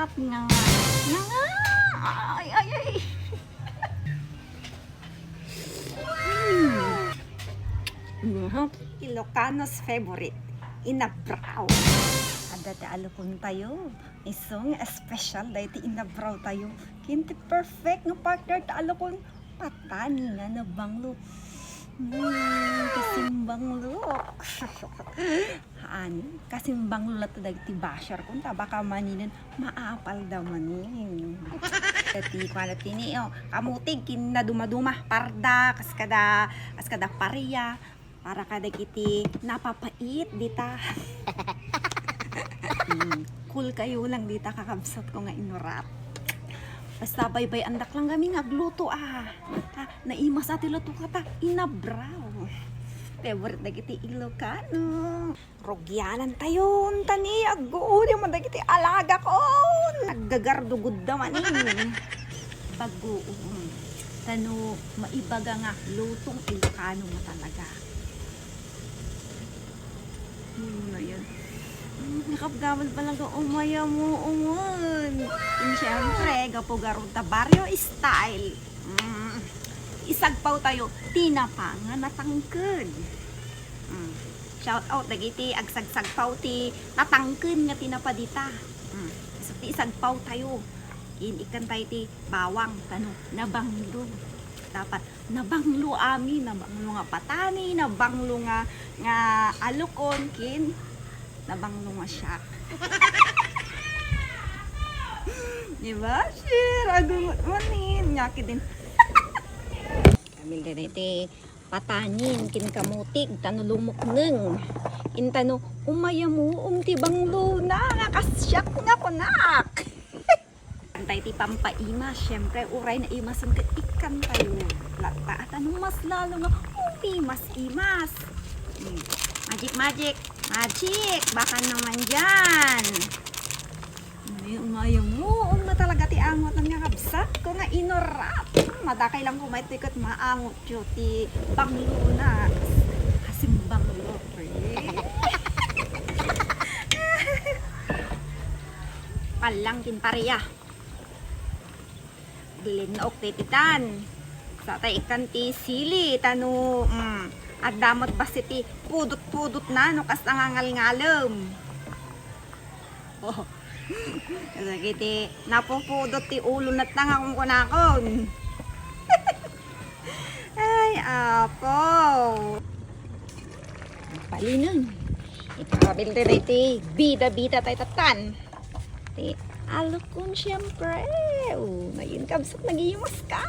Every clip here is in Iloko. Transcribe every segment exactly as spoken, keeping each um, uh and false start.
Nga, nga, nga, nga. Ay, ay, ay. Mm. Mhm. Ilocano's favorite, inabraw. Adda ti alukon tayo. Isu nga espesyal daytoy inabraw tayo. Ken ti perfect nga partner ti alukon, patani nga nabanglo. Mm, kasimbanglo. Haan, kasimbanglo latta dagiti basher ko, ta baka maninen maapalda manen. Dati kuana tini, oh, kamutig, ken nadumaduma, parda, kas kada, kas kada paria, para kadagiti napapait dita. Mm, cool kayo lang dita, kakabsat ko nga inurat. Basta baybay-andak lang kami nga agluto, ah. Ah, naimas a ti luto kata, inabraw. Favorite dagiti Ilocano. Rugianan tayo, tani, agguudiw man dagiti alaga ko. Naggagardo gudda manen. Bagoong. Tano, maibaga nga lutong Ilocano mo talaga. Ano na yan? Mm, nakapgamal pala ka umayamuungon. And syempre, gapu garud ta barrio style. Mm, isagpaw tayo, tinapa nga natangked. Mm. Shout out dagiti agsagsagpaw ti natangked nga tinapa dita. Mm. So, ti isagpaw tayo. Ken ikkan tayo ti bawang, tano, nabanglo. Dapat nabanglo amin, nabanglo nga patani, nabanglo nga, nga alukon, ken nabanglo nga siak. Di ba? Share, agungot manen. Nga ket din. Kami din iti patanin, ken kamutig, tano lumukneng. Intano, umayamuom ti banglona, nga kas siak nga kunak. Antay ti pampaimas, syempre, uray naimasen ket ikkan tayo. Latta, at ano mas lalo nga umimas-imas. Hmm. Magic, magic. Magic, baka naman dyan. Ay, umayamuom na talaga ti angotan nga kabsat ko nga inurat. Madakay lang kumayat ti ket maangot yo ti banglona. Kasimbanglo, pre. Pallang kin pareya. Linnaok ti titan. Sa tay ikkan ti sili, tano, mm, adda met bassit ti pudot-pudot na, no, kas nangangalngalem. Oh. Dagiti napupudot ti ulo na ta nga kunkunakon. Ay, apo. Palinen. Ikabil ti, ti bida-bida tay tatan. Ti alukon, syempre. Oh, ngayon, kabsat, nagiimas ka.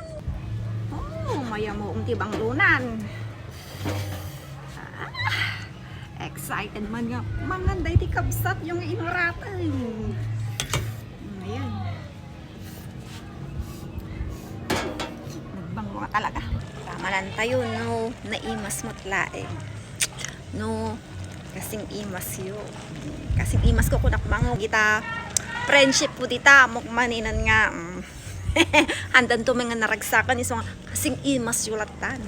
Oh, mayamuom ti banglonan. Ah, excited man nga mangan daydi kabsat yung inuratan. Ngayon. Nagbanglo nga talaga. Tamanan tayo, no, naimas met laeng. No, kasing imas yo. Kasing imas ko kunak bango gita friendship ko dita, mok maninan nga, mm. Andan to nga naragsakan, isu nga kasing imas yo latan.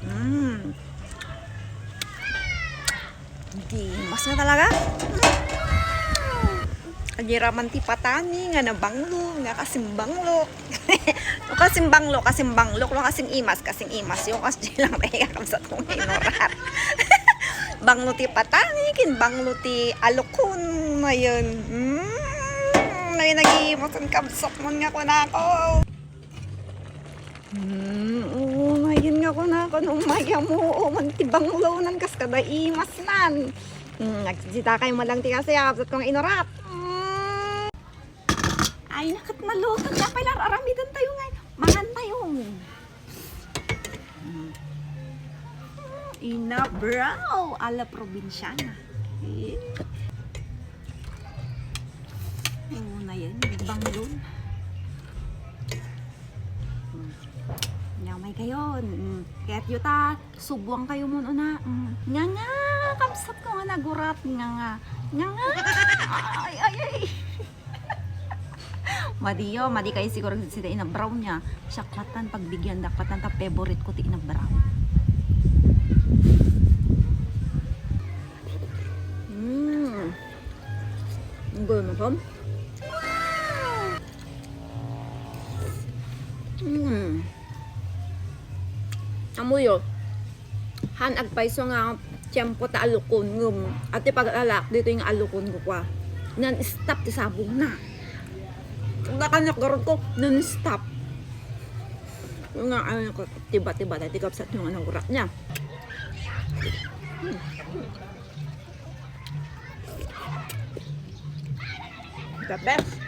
Mm. Di, mas na talaga. Agiraman ti patani nga nabanglo, nga kasimbanglo. No kasimbanglo, kasimbanglo. No kasing imas, kasing imas. Yung kas di lang tayo kakabsat kong inurat. Banglo ti patani, kin banglo ti alukon. Ayun. Mm, ay, nag-iimas ang kabsat mo nga kunako. Hmm, oo, ngayon nga kunakon, umayamuom ti banglonan kas kada imasnan. Hmm, nagsitakay mo lang ti kasi, absat kong inurat. Hmm. Ay, nakat naluto niya pala, aramidan tayo nga. Mangan tayo. Hmm. Inabraw, ala probinsyana. Eh. Oo na yan, banglon. Hmm. Nyamay kayo. Hmm. Kaya't yuta, subuan kayo mo na. Hmm. Nga nga, kabsat ko nga nagurat. Nga nga. Nga nga. Ay, ay, ay. Madiyo, madi kayo siguro sida inabraw niya. Siya klatan, pagbigyan da klatan, ta favorite ko ti inabraw. Mm. Ang gulo mo, Tom? Mm. Amoyo, han agpayso nga tiempo ta alukon, ngem, ati paglalak dito nga alukon ko kwa. Non-stop ti sabong na. Ang kakanyak garod ko, non-stop. Nga, ano ko, tiba-tiba, dati kapsat yung ano, urak niya. Hmm. The best.